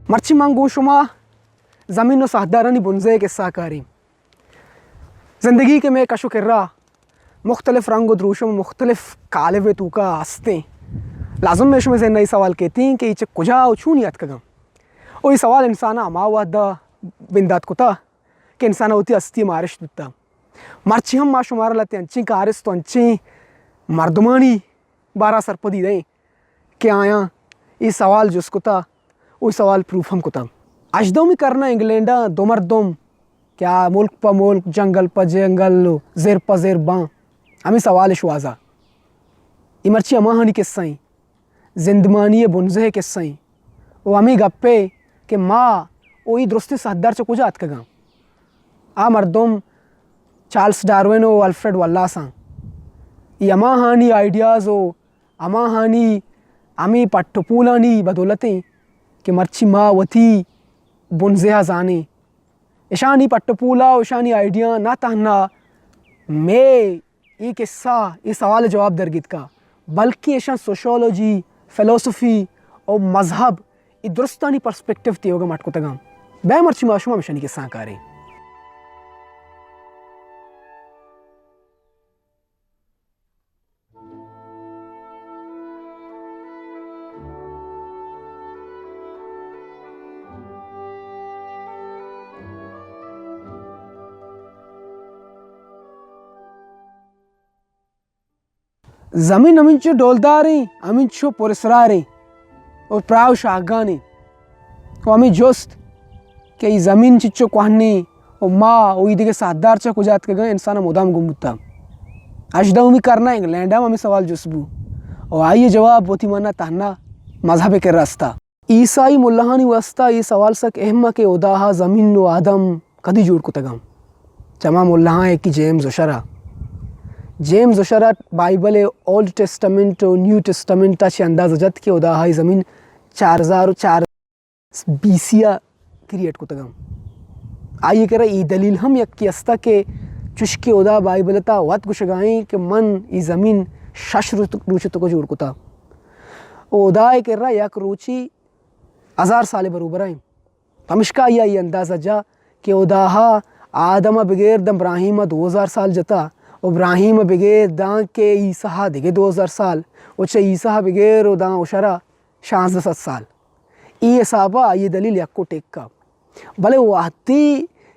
مرچی من گوں شما زمین و ساہدارانی بنزہ ءِ کسہ ءَ کاریں۔ زندگی کہ مئے کش و کرا مختلف رنگ و دروشم و مختلف قالب ءِ توکا ہستیں، لازم مئے شمئے ذہن ءَ اے سوال کیتیں کہ اے چہ کجا و چونی اتکگاں؟ و اے سوال انسان ءَ ہما وہدا بندات کتا کہ انسان ءَ وتی ہستی ءِ مارشت بوتا۔ مرچی ہم ما شمارا لہتے انچیں کارست و انچیں مردمانی بارا سرپدی دئیں کہ آیاں اے سوال جست کتا و اے سوال پروف ہم کتا۔ ہژدہمی کرن ءَ انگلینڈ ءَ دو مردم کہ آ ملک پہ ملک، جنگل پہ جنگل و زر پہ زر باں، ہمے سوال ءِ شوہازا۔ اے مرچی ہماہانی کسہ ایں، زندمانی ءِ بنزہ ءِ کسہ ایں و ہمے گپ ءَ کہ ما و اے درستیں ساہدار چہ کجا اتکگاں۔ آ مردم چارلس ڈارون و الفریڈ والاس آں۔ اے ہماہانی آئیڈیاز و ہماہانی ہمے پٹ و پولانی بدولت ایں کہ مرچی ما وتی بنزہ ءَ زانیں۔ اشانی پٹ و پولا و اشانی آئیڈیا نہ تہنا مئے اے کسہ، اے سوال ءِ جواب درگیتکا، بلکیں اشاں سوشیالوجی، فلسفی و مذہب، اے درستانی پرسپیکٹیو تیوگا مٹ کتگاں۔ بیا مرچی ما شما ہمشانی کسہاں کاریں۔ زمین ہمینچو ڈولداریں، ہمینچو پراسراریں و پراہ و شاہگانیں و ہمے جست کہ اے زمین چنچو کوہنیں و ما و اے دگہ ساہدار چہ کجا اتکگاں، انسان ءَ مدام گون بوتا۔ ہژدہمی کرن ءَ انگلینڈ ءَ ہم ہمے سوال جست بو و آئی ءِ جواب وتی مانا تہنا مذہب ءِ کرا استا۔ عیسائی ملاہانی واستا اے سوال سک اہم ءَ کہ ہدا ءَ زمین و آدم کدی جوڑ کتگاں؟ چہ ہما ملاہاں یکے جیمز اوشر ءَ۔ جیمز اوشر ءَ بائبل ءِ اولڈ ٹیسٹمنٹ و نیو ٹیسٹمنٹ ءَ چہ اندازہ جت کہ ہدا ءَ اے زمین چار ہزار و چار بی سی ءَ کریئیٹ کتگاں۔ آئی ءِ کرا اے دلیل ہم یکے استا کہ چوش کہ ہدا بائبل ءِ تہا وت گوشگا ایں کہ من اے زمین شش رو-، روچ ءِ توکا جوڑ کتا۔ و ہدا ءِ کرا یک روچے ہزار سال ءِ بروبرا ایں۔ پمشکا آئی ءَ اے اندازہ جا کہ ہدا ءَ آدم ءَ بگر داں ابراہیم ءَ دو ہزار سال جتا، و ابراہیم ءَ بگر داں کہ عیسی ءَ دگہ دو ہزار سال، و چہ عیسی ءَ بگر و داں اوشرا شانزدہ سد سال۔ اے حساب ءَ آئی ءِ دلیل یک و ٹک ءَ۔ بلے وہدے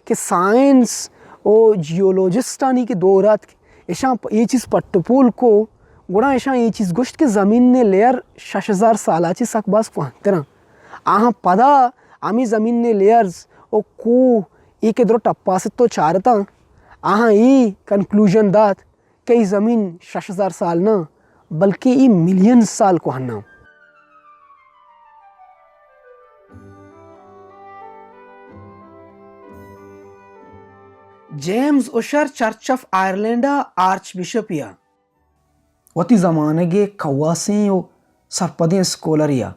کہ سائنس و جیولوجسٹانی کہ دور اتک، اشاں پ-، اے چیز پٹ و پول کو، گڑا اشاں اے چیز گوشت کہ زمین ءِ لیئر شش ہزار سال ءَ چہ سک باز کوہنتراں۔ آہاں پدا ہمے زمین ءِ لیئرز و کوہ اے کہ درو ٹپاس ات و چارتاں، آہاں اے کنکلوژن دات کہ اے زمین شش ہزار سال نہ، بلکہ اے ملین سال کوہن ءَ۔ جیمز اوشر چرچ آف آئرلینڈ ءِ آرچ بشپے ءَ وتی زمانگ ءِ کواسیں و سرپدیں اسکولرے ءَ۔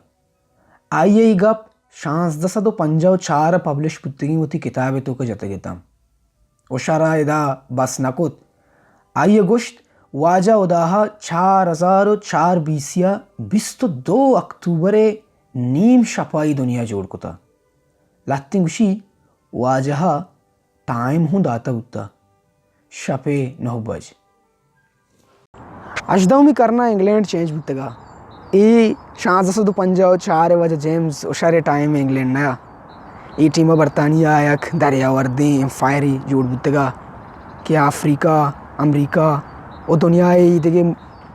آئی ءَ اے گپ شانزدہ سد و پنجاہ و چار ءَ پبلش بوتگیں وتی کتاب ءِ توکا جتگ اتاں۔ اوشر ءَ ادا بس نہ کت۔ آئی ءَ گوشت، واجہ ہدا ءَ چار ہزار و چار بی سی ءَ بیست و دو اکتوبر ءِ نیم شپ ءَ اے دنیا جوڑ کتا۔ لہتیں گوشی، واجہ ءَ ٹائم ہوں داتہ بوتا، شپ ءِ نہ بج۔ ہژدہمی کرن ءَ انگلینڈ چینج بوتگ ءَ۔ اے شانزدہ سد و پنجاہ و چار ءَ واجہ جیمز اوشر ءِ ٹائم انگلینڈ نہ ءَ۔ اے ٹیم ءَ برطانیہ ءَ یک دریاوردیں ایمپائرے جوڑ بوتگ ءَ کہ افریقہ، امریکہ و دنیا ءِ اے دگہ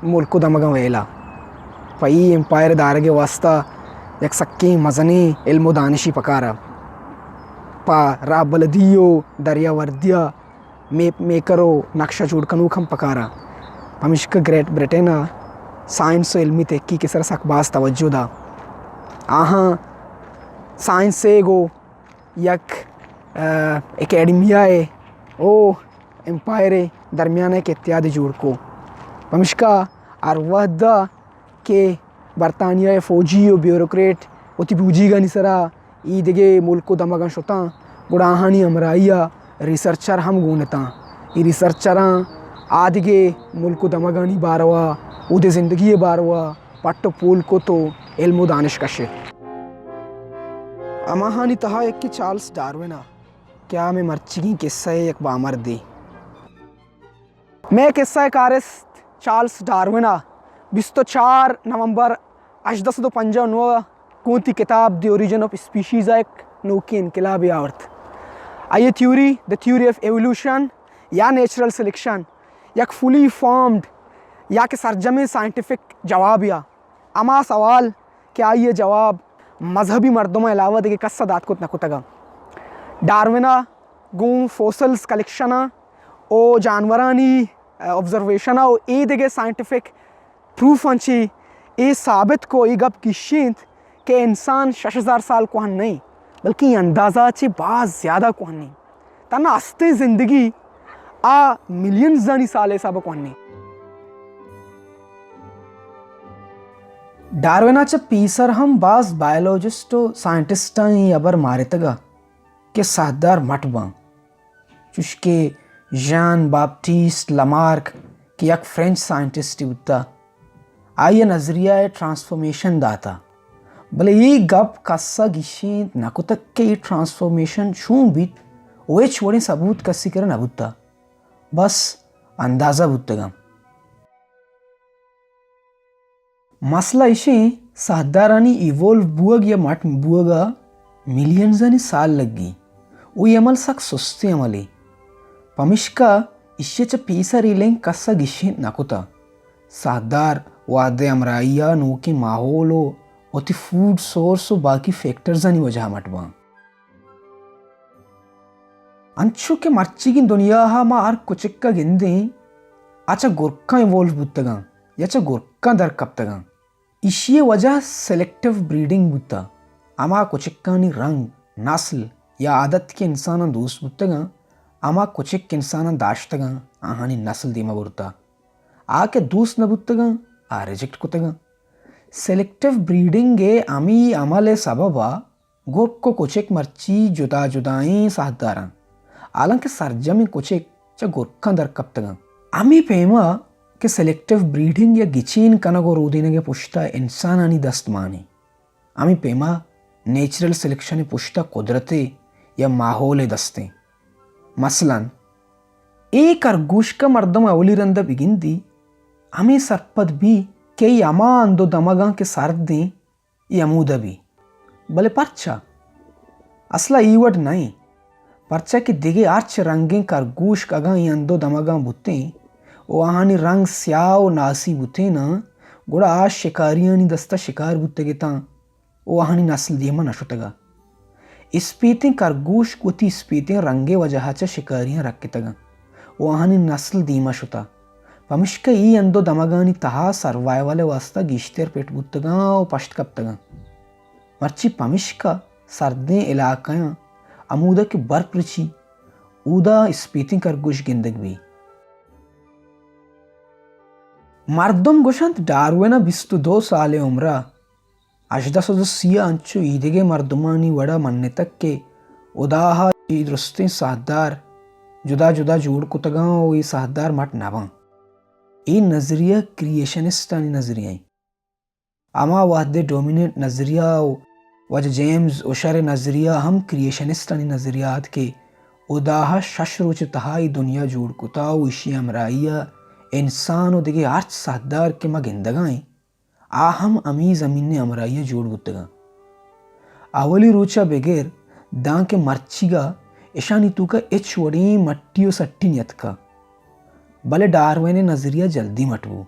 ملک و دمگاں ویل ءَ۔ پہ اے ایمپائر ءِ دارگ ءِ واستہ یک سکیں مزنیں علم و دانشے پکار ءَ۔ پہ راہبلدی و دریاوردی ءَ میپ میکر و نقشہ جوڑ کنوک ہم پکار ءَ۔ پمیشکا گریٹ برٹن ءَ سائنس و علمی تحقیق ءِ سرا سک باز توجہ دا۔ آہاں سائنس ءِ گوں یک، ءَ، اکیڈمیا ءِ او ایمپائر ءِ درمیان ءَ یک اتحادے جوڑ کو۔ پمیشکا ہر وہد ءَ کہ برطانیہ ءِ فوجی و بیوروکریٹ وتی بوجیگانی سرا اے دگہ ملک و دمگاں شتاں، گڑا آہانی ہمراہی ءَ ریسرچر ہم گون اتاں۔ اے ریسرچراں آ دگہ ملک و دمگانی باروا، اودے زندگی ءِ باروا پٹ و پول کت و علم و دانش کشت۔ ہماہانی تہا یکے چارلس ڈارون ءَ کہ آ مئے مرچیگیں قصہ ءِ یک بامردے۔ مئے قصہ ءِ کارست چارلس ڈارون ءَ بیست ءُ چار نومبر ہژدہ سد ءُ پنجاہ ءُ نو ءَ گوں وتی کتاب دی اوریجن آف اسپیشیز ءَ یک نوکیں انقلابے آورت۔ آئی ءِ تھیوری، دی تھیوری آف ایوولوشن یا نیچرل سلیکشن، یک فلی فارمڈ یا کہ سرجمیں سائنٹیفک جوابے ءَ۔ ہما سوال کہ آئی ءِ جواب مذہبی مردماں علاوہ دگہ کس ءَ دات کت نہ کتگ اَنت۔ ڈارون ءَ گوں فوسلز کلیکشن ءَ ءُ جانورانی آبزرویشن ءَ ءُ اے دگہ سائنٹیفک پروفاں چہ اے ثابت کو، اے گپ گیشینت کہ انسان شش ہزار سال کوہن نہ اِنت، بلکیں اے اندازہ چہ باز زیادہ کوہن اِنت۔ تنا استیں زندگی آ ملینزانی سال ءِ حساب ءَ کوہن اِنت۔ ڈارون ءَ چہ پیسر ہم باز بائیولوجسٹ ءُ سائنٹسٹاں اے ہبر مارتگ ءَ کہ ساہدار مٹ باں۔ چوشکہ ژان باپٹیسٹ لامارک کہ یک فرنچ سائنٹسٹے بوتہ، آئی ءَ نظریہ ءِ ٹرانسفارمیشن داتہ، بلے اے گپ کس ءَ گیشینت نہ کتگ کہ اے ٹرانسفارمیشن چون بیت ءُ ہچ وڑیں ثبوت کسی کرا نہ بوتہ، بس اندازہ بوتگ اَنت۔ مسئلہ ایش اِنت، ساہدارانی ایوولو بوگ یا مٹ بوگ ءَ ملینزانی سال لگی ءُ اے عمل سک سستیں عملے، پمیشکا ایشی ءَ چہ پیسر اے لنک کس ءَ گیشینت نہ کتہ۔ ساہدار وہد ءِ ہمراہی ءَ، نوکیں ماحول ءُ وتی فوڈ سورس ءُ باقی فیکٹرزانی وجہ ءَ مٹ باں۔ انچو کہ مرچیگیں دنیا ءَ ما ہر کچک ءَ گندیں، آ چہ گرکاں ایوولو بوتگ اَنت یا چہ گرکاں در کپتگ اَنت۔ ایشی ءِ وجہ سلیکٹیو بریڈنگ بوتہ۔ ہما کچکانی رنگ، نسل یا عادت کہ انساناں دوست بوتگ اَنت، ہما کچک انساناں داشتگ اَنت، آہانی نسل دیما برتہ۔ آ کہ دوست نہ بوتگ اَنت، آ ریجیکٹ کتگ اَنت۔ سلیکٹیو بریڈنگ ءِ ہمے عمل ءِ سبب ءَ گرک ءُ کچک مرچی جدا جدائیں ساہدار اَنت، حالانکہ سرجمیں کچک چہ گرکاں در کپتگ اَنت۔ ہمے پیما کہ سلیکٹیو بریڈنگ یا گچین کنگ ءُ رودینگ ءِ پشت ءَ انسانانی دست مان اِنت، ہمے پیما نیچرل سلیکشن ءِ پشت ءَ قدرت ءِ یا ماحول ءِ دست اِنت۔ مثلاً اے کرگوشک ءَ مردم اولی رند ءَ بگندی، ہمے سرپد بی کہ اے ہما ہند ءُ دمگاں کہ سرد اِنت، اے ہمودا بی۔ بلے پرچا؟ اصلا اے وڑ نہ اِنت۔ پرچا کہ دگہ ہرچ رنگیں کرگوشک اگاں اے ہند ءُ دمگاں بوتیں ءُ آہانی رنگ سیاہ ءُ ناسی بوتیناں، گڑا آ شکاریانی دست ءَ شکار بوتگ اتاں ءُ آہانی نسل دیما نہ شتگ ات۔ اسپیتیں کرگوشک وتی اسپیتیں رنگ ءِ وجہ ءَ چہ شکاریاں رکتگ انت ءُ آہانی نسل دیما شتہ۔ پمشکہ اے ہند ءُ دمگانی تہا سروائیول ءِ واستہ گیشتر پٹ بوتگاں ءُ پشت کپتگاں۔ مرچی پمشکہ سردیں علاقہاں، ہمودا کہ برپ رچی، اودا اسپیتیں کرگوش گندگ بی۔ مردم گوشنت ڈارون ءَ بیست ءُ دو سال ءِ عمر ءَ ہژدہ سد ءُ سی ءَ انچو ایدگہ مردمانی وڑا منتگ کہ ہدا ءَ اے درستیں ساہدار جدا جدا جوڑ کتگاں ءُ اے ساہدار مٹ نہ باں۔ اے نظریہ کریئیشنسٹانی نظریہ انت۔ ہما وہد ءِ ڈومیننٹ نظریہ ءُ واجہ جیمز اوشر ءِ نظریہ ہم کریئیشنسٹانی نظریہ ات کہ ہدا ءَ شش روچ ءِ تہا اے دنیا جوڑ کتہ ءُ ایشی ءِ ہمراہی ءَ انسان ءُ دگہ ہرچ ساہدار کہ ما گندگا ایں، آ ہم ہمے زمین ءِ ہمراہی ءَ جوڑ بوتگاں۔ اولی روچ ءَ بگر دانکہ مرچیگا اشانی توکا ہچ وڑیں مٹی ءُ سٹی نیتکا، بلے ڈارون ءِ نظریہ جلدی مٹ بو۔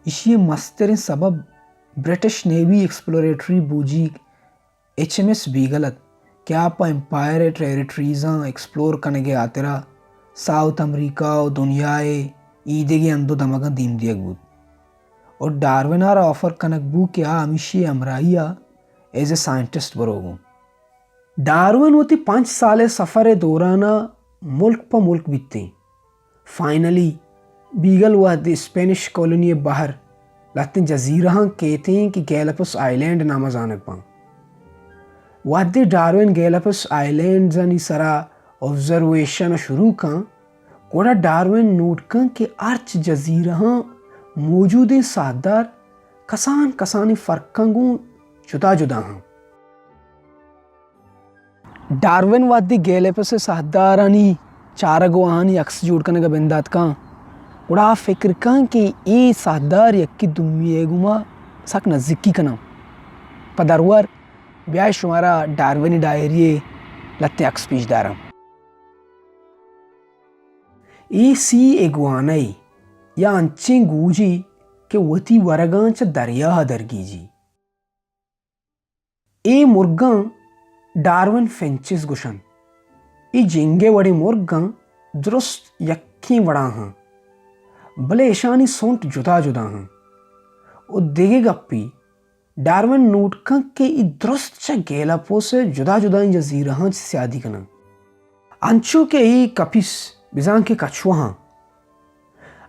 ایشی ءِ مستریں سبب برٹش نیوی ایکسپلوریٹری بوجیگ ایچ ایم ایس بیگل ات کہ آ پہ امپائر ءِ ٹیریٹریزاں ایکسپلور کنگ ءِ ہاترا ساؤتھ امریکہ ءُ دنیا ءِ ایدگہ ہند ءُ دمگاں دیم دیگ بوت ءُ ڈارون ءَ را آفر کنگ بوت کہ آ ہمیشی ءِ ہمراہی ءَ ایز اے سائنٹسٹ برو گوں۔ ڈارون وتی پنچ سال ءِ سفر ءِ دوران ءَ ملک پہ ملک بیتیں۔ فائنلی بیگل وہدے اسپینش کالونی ءِ بہر لہتیں جزیرہاں کیتیں کہ گیلپس آئیلینڈ نام ءَ زانگ باں۔ وہدے ڈارون گیلپس آئیلینڈزانی سرا آبزرویشن ءَ شروع کن، گڑا ڈارون نوٹ کن کہ ہرچ جزیرہاں موجودیں ساہدار کسان کسانیں فرقاں گوں جدا جدا ہاں۔ ڈارون وہدے گیلپس ءِ ساہدارانی چارگ ءُ آہانی عکس جوڑ کنگ ءَ بندات کن، گڑا آ فکر کن کہ اے ساہدار یکے دومی ءِ گوما سک نزیکی کناں۔ پہ درور بیا شمارا ڈارون ءِ ڈائری ءِ لہتیں عکس پیش داراں۔ اے سی اگوانہ یا انچیں گوجے کہ وتی ورگاں چہ دریا ءَ درگیجی۔ اے مرگاں ڈارون فنچز گوشنت۔ اے جنگ ءِ وڑیں مرگاں درست یکیں وڑا ہاں، بلے اشانی سونٹ جدا جدا ہاں۔ و دگہ گپے، ڈارون نوٹ کنت کہ اے درست چہ گیلاپوس ءِ جدا جدائیں جزیرہاں چہ سیادی کننت۔ انچو کہ اے کپیس بزاں کہ کچوہاں،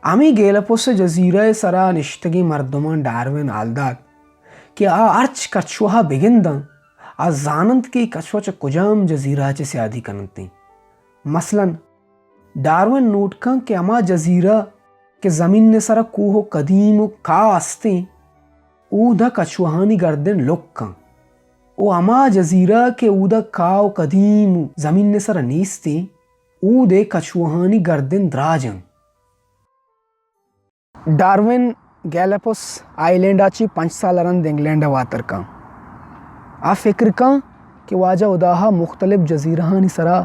ہمے گیلاپوس ءِ جزیرہ ءِ سرا نشتگیں مردماں ڈارون حال دات کہ آ ہرچ کچوہ ءَ بگنداں، آ زاننت کہ اے کچوہ چہ کجام جزیرہ ءَ چہ سیادی کننت۔ مثلاً ڈارون نوٹ کنت کہ ہما جزیرہ کہ زمین ءِ سرا کوہ و کدیم و کاہ استیں، اودا کچوہانی گردن لک انت، و ہما جزیرہ کہ اودا کاہ و کدیم و زمین ءِ سرا نیستیں، اود ءِ کچوہانی گردن دراج انت۔ ڈارون گیلاپوس آئیلینڈ ءَ چہ پنچ سال ءَ رند انگلینڈ ءَ واتر کن۔ آ فکر کن کہ واجہ ہدا ءَ مختلف جزیرہانی سرا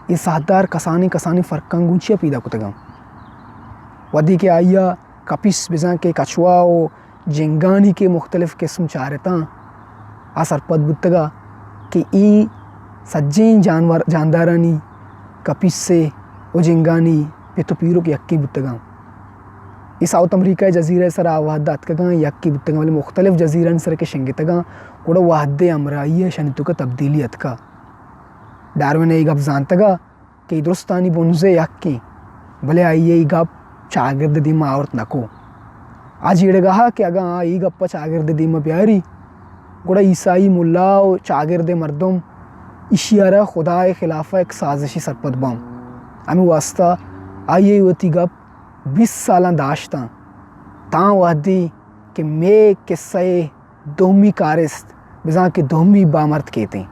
اے ساہدار کسانیں کسانیں فرقاں گوں چیا پیدا کتگ انت۔ وھدے کہ آئی ءَ کپیس بزاں کہ کچوا و جنگانی کہ مختلف قسم چارتاں، آ سرپد بوتگ ءَ کہ اے سجیں جانور، جاندارانی، کپیس ءِ و جنگانی پت و پیرک یکے بوتگ انت۔ اے ساؤتھ امریکہ ءِ جزیرہ ءِ سرا آ وھد ءَ اتکگ انت، یکے بوتگ انت، بلے مختلف جزیرہانی سرا کہ شنگتگ انت، گڑا وھد ءِ ہمراہی ءَ اشانی توکا تبدیلی اتکگ۔ ڈارون ءَ اے گپ زانتگ ءَ کہ اے درستانی بنز ءِ یکیں، بلے آئی ءَ اے گپ چاگرد ءِ دیما آورت نہ کو۔ آ جیڑگ ءَ کہ اگاں آ اے گپ ءَ چاگرد ءِ دیما بیاری، گڑا عیسائی ملا و چاگرد ءِ مردم ایشی ءَ را خدا ءِ خلاف ءَ یک سازشے سرپد باں۔ ہمے واستا آئی ءَ وتی گپ بیست سالاں داشتاں، تاں وھدے کہ مئے قصہ ءِ دومی کارست، بزاں کہ دومی بامرد کیتیں۔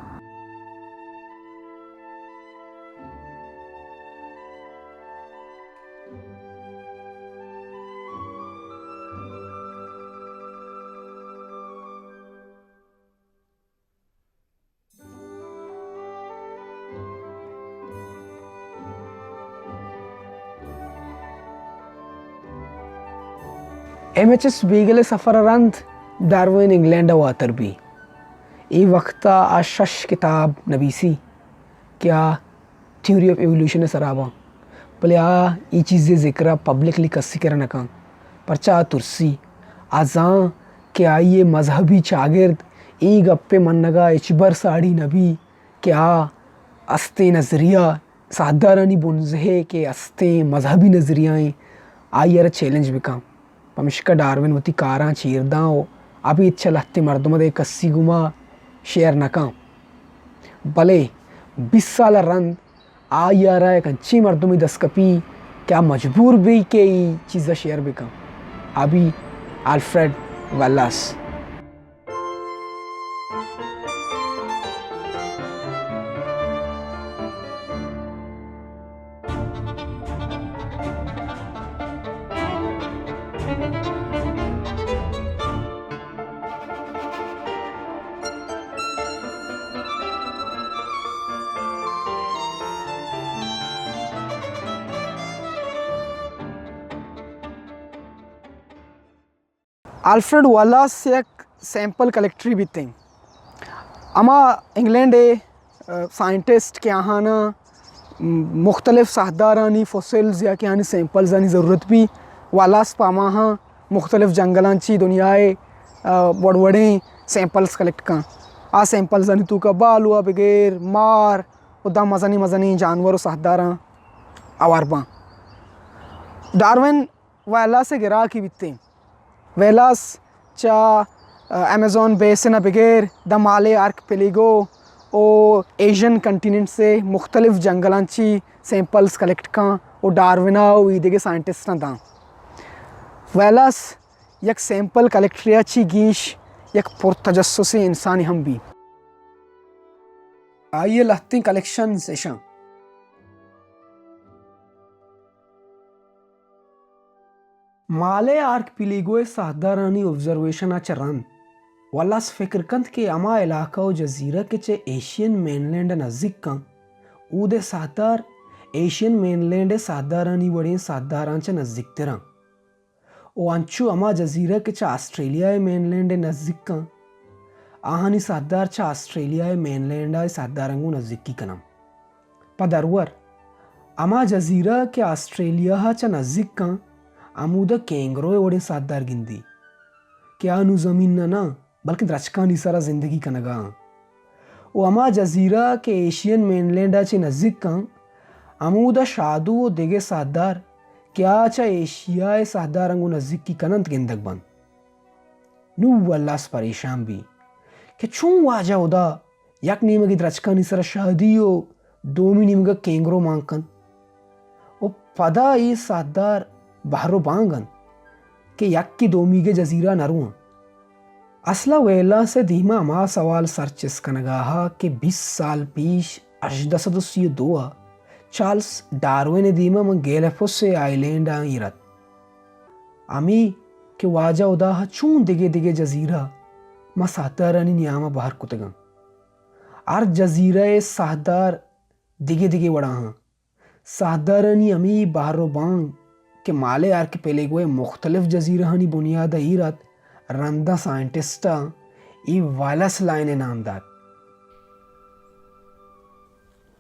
ایم ایچ ایس بیگل ءِ سفر ءَ رند ڈارون انگلینڈ ءَ واتر بی۔ اے وقت ءَ آ شش کتاب نبیسی کہ آ تھیوری آف ایوولوشن ءِ سرا باں، بلے آ اے چیز ءِ ذکر ءَ پبلکلی کسی کرا نہ کن، پرچا آ ترسی۔ آ زان کہ آئی ءِ مذہبی چاگرد اے گپ ءِ منگ ءَ ہچبر ساڑی نہ بی کہ آ استیں نظریہ، ساہدارانی بنزہ ءِ کہ استیں مذہبی نظریہ ایں، آئی ءَ را چیلنج بکن۔ پمشکا ڈارون وتی کاراں چیر داں و ابید چہ لہتیں مردم ءَ دگہ کسی گوما شیئر نہ کن۔ بلے بیست سال ءَ رند آئی ءَ را یک انچیں مردمے دست کپی کہ آ مجبور بی کہ اے چیز ءَ شیئر بکن۔ آ بی آلفریڈ والاس۔ آلفریڈ والاس یک سیمپل کلیکٹرے بیتیں۔ ہما انگلینڈ ءِ، آ، سائنٹسٹ کہ آہاناں مختلف ساہدارانی فوسلز یا کہ آہانی سیمپلزانی ضرورت بی، والاس پہ ہماہاں مختلف جنگلاں چی دنیا ءِ، آ، وڑ وڑیں سیمپلز کلیکٹ کن۔ آ سیمپلزانی توکا بالو ءَ بگر مار و داں مزنیں مزنیں جانور و ساہداراں ہوار باں۔ ڈارون والاس ءِ گراکے بیتیں۔ والاس چہ، آ، ایمیزون بیسن ءَ بگر داں مالے آرکپیلیگو و ایشین کنٹیننٹس ءِ مختلف جنگلاں چی سیمپلز کلیکٹ کن و ڈارون ءَ و اے دگہ سائنٹسٹاں داں۔ والاس یک سیمپل کلیکٹرے ءَ چی گیش یک پرتجسسیں انسانے ہم بی۔ آئی ءِ لہتیں کلیکشنز اشاں۔ مالے آرکیپیلیگو ءِ ساہدارانی آبزرویشن ءَ چہ رند والاس فکر کنت کہ ہما علاقہ و جزیرہ کہ چہ ایشین مین لینڈ ءَ نزیک اَں، اود ءِ ساہدار ایشین مین لینڈ ءِ ساہدارانی وڑیں ساہداراں چہ نزیکتر اَں۔ و انچو ہما جزیرہ کہ چہ آسٹریلیا ءِ مین لینڈ ءَ نزیک اَں، آہانی ساہدار چہ آسٹریلیا ءِ مین لینڈ ءِ ساہداراں گوں نزیکی کن اَں۔ پہ درور، ہما جزیرہ کہ آسٹریلیا ءَ چہ نزیک اَں، ہمودا کینگرو ءِ وڑیں ساہدار گندی کہ آ نوں زمین ءَ نہ، بلکیں درچکانی سرا زندگی کنگا اَں۔ و ہما جزیرہ کہ ایشین مین لینڈ ءَ چہ نزیک اَں، ہمودا شادو و دگہ ساہدار کہ آ چہ ایشیا ءِ ساہداراں گوں نزیکی کن اَنت گندگ بنت۔ نوں والاس پریشان بی کہ چون واجہ ہدا یک نیمگے درچکانی سرا شادی و دومی نیمگا کینگرو مان کنت و پدا اے ساہدار بہر و بانگ اَنت کہ یکے دومیگے جزیرہ نہ رواں۔ اصلا ویلاس ءِ دیما ہما سوال سر چست کنگا اَت کہ بیست سال پیش، ہژدہ سد و سی و دو ءَ، چارلس ڈارون ءِ دیما من گیلپوس ءِ آئیلینڈاں ایر اَت۔ ہمے کہ واجہ ہدا ءَ چون دگہ دگہ جزیرہ ما ساہدارانی نیاما بہر کتگ اَں۔ ہر جزیرہ ءِ ساہدار دگہ دگہ وڑا اَں۔ ساہدارانی ہمے بہر و بانگ کہ مالے آرکیپیلیگو ءِ مختلف جزیرہانی بنیاد ءَ ایر اَت، رندا سائنٹسٹاں اے والاس لائن ءِ نام دات۔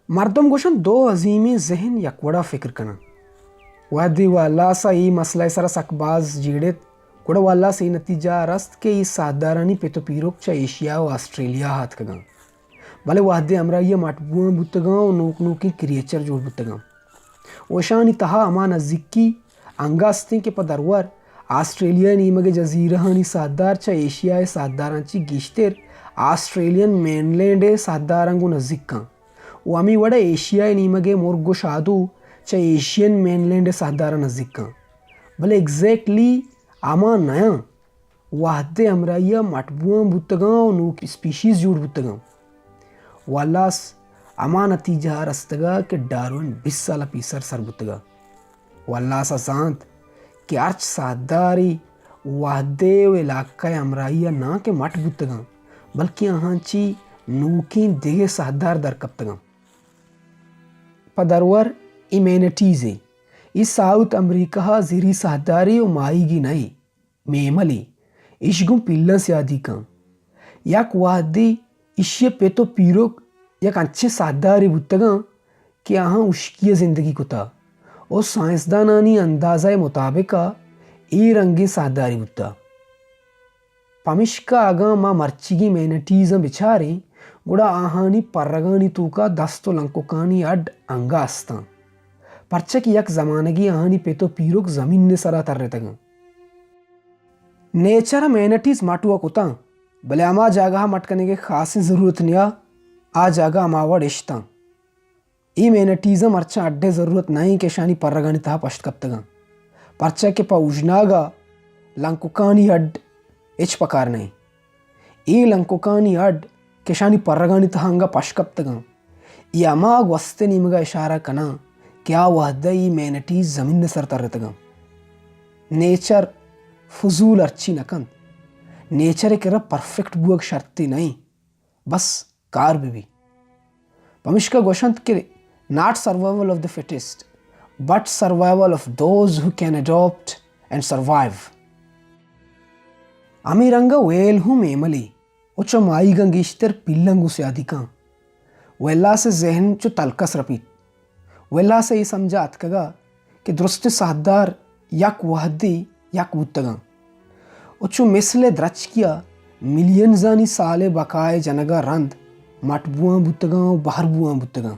مردم گوشنت دو عظیمیں ذہن یک وڑا فکر کن اَں۔ وہدے والاس ءَ اے مسئلہ ءِ سرا سک باز جیڑت، گڑا والاس اے نتیجہ ءَ رست کہ اے ساہدارانی پت و پیرک چہ ایشیا و آسٹریلیا ءَ اتکگ اَں۔ بلے وہدے ہمراہی ءَ مٹ بوان بوتگ اَں و نوک نوکیں کریچر جوڑ بوتگ اَں و اشانی تہا ہما نزیکی انگہ است اِنت کہ پہ درور آسٹریلیا ءِ نیمگ ءِ جزیرہانی ساہدار چہ ایشیا ءِ ساہداراں چہ گیشتر آسٹریلین مین لینڈ ءِ ساہداراں گوں نزیک اَں و ہمے وڑ ءَ ایشیا ءِ نیمگ ءِ مرگ و شادو چہ ایشین مین لینڈ ءِ ساہداراں نزیک اَں۔ بلے ایگزیکٹلی ہما نہ اَں۔ وہد ءِ ہمراہی ءَ مٹ بوان بوتگ اَں و نوک اسپیشیز جوڑ بوتگ اَں۔ والاس ہما نتیجہ ءَ رستگ اَت کہ ڈارون بیست سال ءَ پیسر سر بوتگ اَت۔ والاس ءَ زانت کہ ہرچ ساہدارے وہد ءِ و علاقہ ءِ ہمراہی ءَ ناں کہ مٹ بوتگ اَں، بلکیں آہاں چہ نوکیں دگہ ساہدار در کپتگ اَں۔ پہ درور اے مینیٹیز ایں۔ اے ساؤتھ امریکہ ءِ زری ساہدارے و ماہیگی نہ ایں۔ میملے، ایش گوں پیلاں سیادی کن۔ یک وہدے ایشی ءِ پت و پیرک یک انچیں ساہدارے بوتگ اَں کہ آہاں ہشکی ءَ زندگی کتہ و سائنسدانانی اندازہ ءِ مطابق ءَ اے رنگیں ساہدارے بوتہ۔ پمشکا اگاں ما مرچیگیں مینیٹیزاں بچاریں، گڑا آہانی پرگانی توکا دست و لنککانی ہڈ انگہ است اَں، پرچا کہ یک زمانگے آہانی پت و پیرک زمین ءِ سرا ترتگ اَں۔ نیچر ءَ مینیٹیز مٹ وَ کتاں، بلے ہما جاگہ ءَ مٹ کنگ ءِ خاصیں ضرورت نیا، آ جاگہ ہما وڑ اشتاں۔ اے مینیٹیزاں مرچاں ہڈ ءِ ضرورت نہ ایں کہ اشانی پرگانی تہا پشت کپتگ اَں، پرچا کہ پہ اوژناگ ءَ لنککانی ہڈ ہچ پکار نہ ایں۔ اے لنککانی ہڈ کہ اشانی پرگانی تہا انگہ پشت کپتگ اَں، اے ہما گوست ءِ نیمگ ءَ اشارہ کناں کہ آ وہد ءَ اے مینیٹیز زمین ءِ سر ترتگ اَں۔ نیچر فضول ہرچی نہ کنت۔ نیچر ءِ کرا پرفیکٹ بوگ شرطے نہ ایں۔ بس کار بہ بی۔ پمشکا گوشنت کہ not survival of the fittest, but survival of those who can adapt and survive. ہمے رنگ ءَ ویل ہوں میملے و چہ ماہیگاں گیشتر پیلاں گوں سیادی کن۔ ویلاس ءِ ذہن چو تلکس رپیت۔ ویلاس ءَ اے سمجھ ءَ اتکگ ءَ کہ درستیں ساہدار یک وہدے یک بوتگ اَں و چو مثل ءِ درچکے ءَ ملینزانی سال ءِ بقا ءِ جنگ ءَ رند مٹ بوان بوتگ اَں و بہر بوان بوتگ اَں۔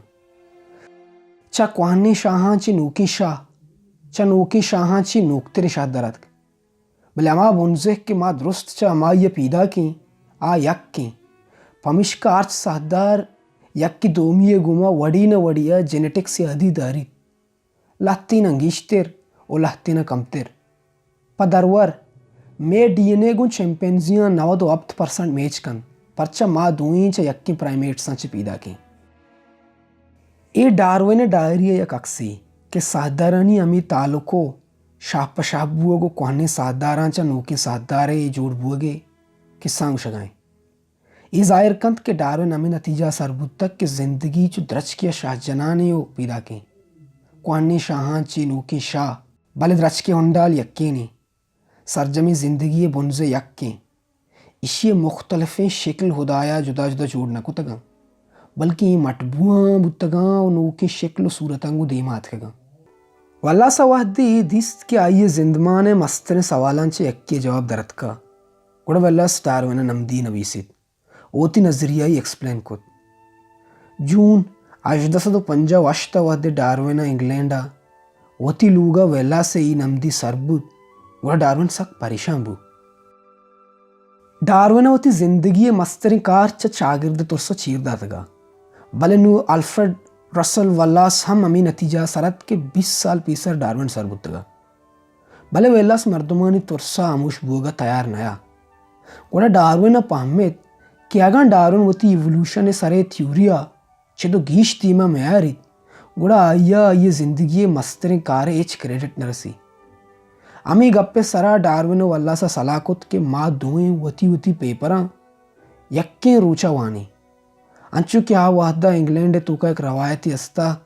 چہ کوہنیں شاہاں چہ نوکیں شاہ، چہ نوکیں شاہاں چہ نوکتریں شاہ در اتک۔ بلے ہما بنزہ کہ ما درست چہ ہمائی ءَ پیداک ایں، آ یک ایں۔ پمشکا ہرچ ساہدار یکے دومی ءِ گوما وڑے نہ وڑے ءَ جینیٹک سیادی داریت، لہتیناں گیشتر و لہتیناں کمتر۔ پہ درور، مئے ڈی این اے گوں چمپینزیاں نود و ہپت پرسنٹ میچ کنت، پرچا ما دوئیں چہ یکیں پرائمیٹساں چہ پیداک ایں۔ اے ڈارون ءِ ڈائری ءِ یک عکسے کہ ساہدارانی ہمے تعلق ءُ شاہ پہ شاہ بوگ ءُ کوہنیں ساہداراں چہ نوکیں ساہدارے جوڑ بوگ ءِ کسہاں گوشگ ءَ ایں۔ اے ظاہر کنت کہ ڈارون ہمے نتیجہ ءَ سر بوتگ کہ زندگی چو درچکے ءَ شاہ جنانے ءُ پیداکیں۔ کوہنیں شاہاں چے نوکیں شاہ، بلے درچکے ہنڈال یکینے۔ سرجمیں زندگی ءِ بنز یکیں۔ ایشی ءِ مختلفیں شکل ہدایا جدا جدا جوڑ نہ کتگاں، بلکیں اے مٹبوہاں بوتگاں ءُ نوکیں شکل ءُ صورتاں گوں دیما اتکگاں۔ ولاسا وہدے اے دیست کہ آئی ءِ زندمان ءِ مستریں سوالاں چہ یکے ءِ جواب در اتکا، گڑا ولاس ڈارون ءَ نمدی نبیسیت۔ وتی نظریہ ئی ایکسپلین کت۔ جون ہژدہ سد ءُ پنجاہ ءُ ہشت ءَ وہدے ڈارون ءَ انگلینڈ ءَ وتی لوگ ءَ ویلاس ءِ اے نمدی سر بوت، گڑا ڈارون سک پریشان بوت۔ ڈارون ءَ وتی زندگی ءِ مستریں کار چہ چاگرد ءِ ترس ءَ چیر داتگ ات، بلے نوں الفریڈ رسل ولاس ہم ہمے نتیجہ ءَ سر ات کہ بیست سال پیسر ڈارون سر بوتگ ات۔ بلے ویلاس مردمانی ترس ءَ ہاموش بوگ ءَ تیار نہ ات۔ گڑا ڈارون ءَ پہمت کہ اگاں ڈارون وتی ایولوشن ءِ سر ءِ تھیوری ءَ چد ءُ گیش دیما میاریت، گڑا آئی ءَ آئی ءِ زندگی ءِ مستریں کار ءِ ہچ کریڈٹ نہ رسی۔ ہمے گپ ءِ سرا ڈارون ءَ ولاس ءَ سلاہ کت کہ ما دوئیں وتی وتی پیپراں یکیں روچ ءَ وانیں۔ انچو کہ آ وہد ءَ انگلینڈ ءِ توکا یک روایتے است ات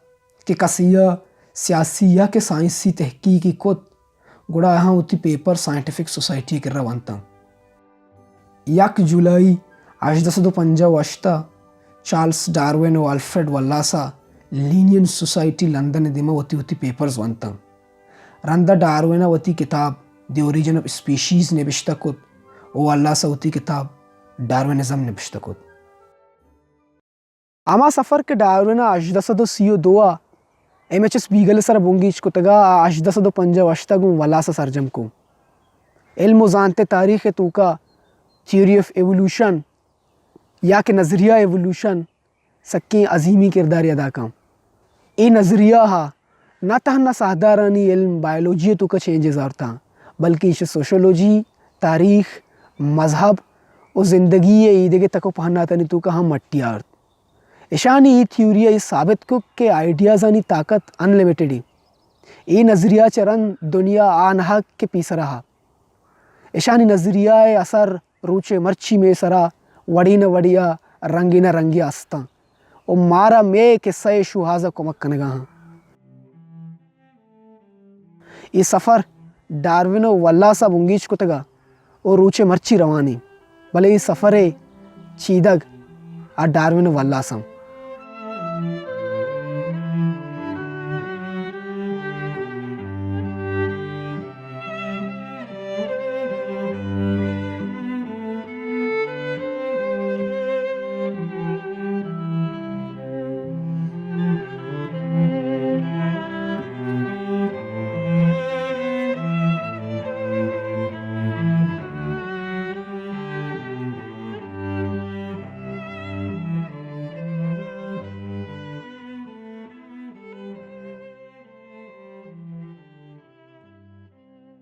کہ کسے ءَ سیاسی یا کہ سائنسی تحقیقے کت، گڑا آہاں وتی پیپر سائنٹیفک سوسائٹی ءِ کرا ونتاں۔ یک جولائی ہژدہ سد ءُ پنجاہ ءُ ہشت ءَ چارلس ڈارون ءُ الفریڈ ولاس ءَ لینین سوسائٹی لندن ءِ دیما وتی وتی پیپرز ونتاں۔ رندا ڈارون ءَ وتی کتاب دی اوریجن آف اسپیشیز نبشتہ کت ءُ ولاس ءَ وتی کتاب ڈارونزم نبشتہ کت۔ ہما سفر کہ ڈارون ءَ ہژدہ سد ءُ سی ءُ دو ءَ ایم ایچ ایس بیگل ءِ سرا بنگیج کتگ ءَ، آ ہژدہ سد ءُ پنجاہ ءُ ہشت ءَ گوں ولاس ءَ سرجم کت۔ علم ءُ زانت ءِ تاریخ ءِ توکا تھیوری آف ایولوشن یا کہ نظریہ ایولوشن سکیں عظیمی کردارے ادا کن۔ اے نظریہ ءَ نہ تہنا ساہدارانی علم بائیولوجی ءِ توکا چینجز آورتاں، بلکیں ایشی سوشولوجی، تاریخ، مذہب ءُ زندگی ءِ ایدگہ تک ءُ پہناتانی توکا ہم مٹی آورت۔ ایشانی اے تھیوری ءَ اے ثابت کت کہ آئیڈیازانی طاقت ان لمیٹڈ ایں۔ اے نظریہ چہ رند دنیا آ نہ ات کہ پیسرا ات۔ ایشانی نظریہ ءِ اثر روچے مرچی مئے سرا وڑے نہ وڑے ءَ رنگے نہ رنگے ءَ استاں ءُ مارا مئے کسہ ءِ شوہاز ءَ کمک کنگا آں۔ اے سفر ڈارون ءُ ولاس ءَ بنگیج کتگ ءُ روچے مرچی روان ایں، بلے اے سفر ءِ چیدگ آ ڈارون ءُ ولاس اَنت۔